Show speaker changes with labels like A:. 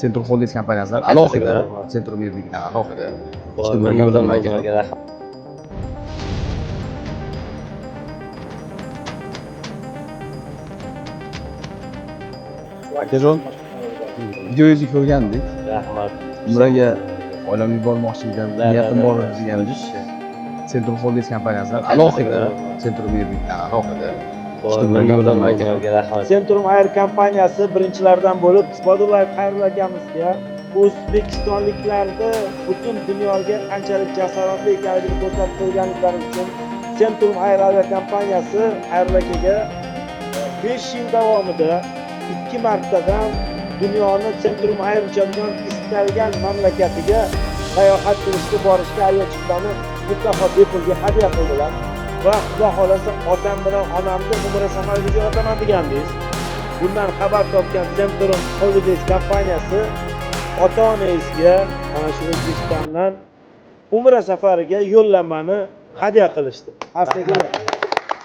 A: Centrum Holdings kompaniyasidan alohida, Centrum Air'nikidan alohida.
B: Aka. Rahmat.
A: Akajon, videongizni ko'rgandik.
B: Rahmat.
A: Umraga oilamni yubormoqchi ekan, niyatim bor deganingiz. Centrum Holdings kompaniyasidan alohida, Centrum Air'nikidan alohida.
B: Aka, rahmat.
C: Centrum Air kompaniyasi birinchilardan bo'lib Bodullayev Xayrullo akamizga o'zbekistonliklarni butun dunyoga qanchalik jasoratli ekanligini ko'rsatib qo'yganliklari uchun Centrum Air aviakompaniyasi Xayrullo akaga 5 yil davomida 2 martadan dunyoni Centrum Air uchadigan istalgan mamlakatiga sayohat qilishga borishga aviachiptani mutlaqo bepulga hadya qildilar. Va xudo xohlasa otam bilan onamni umra safariga jo'nataman degandingiz. Bundan xabar topgan Centrum Holidays kompaniyasi ota-onangizga mana shu O'zbekistondan umra safariga yo'llanmani hadya qilishdi. Tabriklar.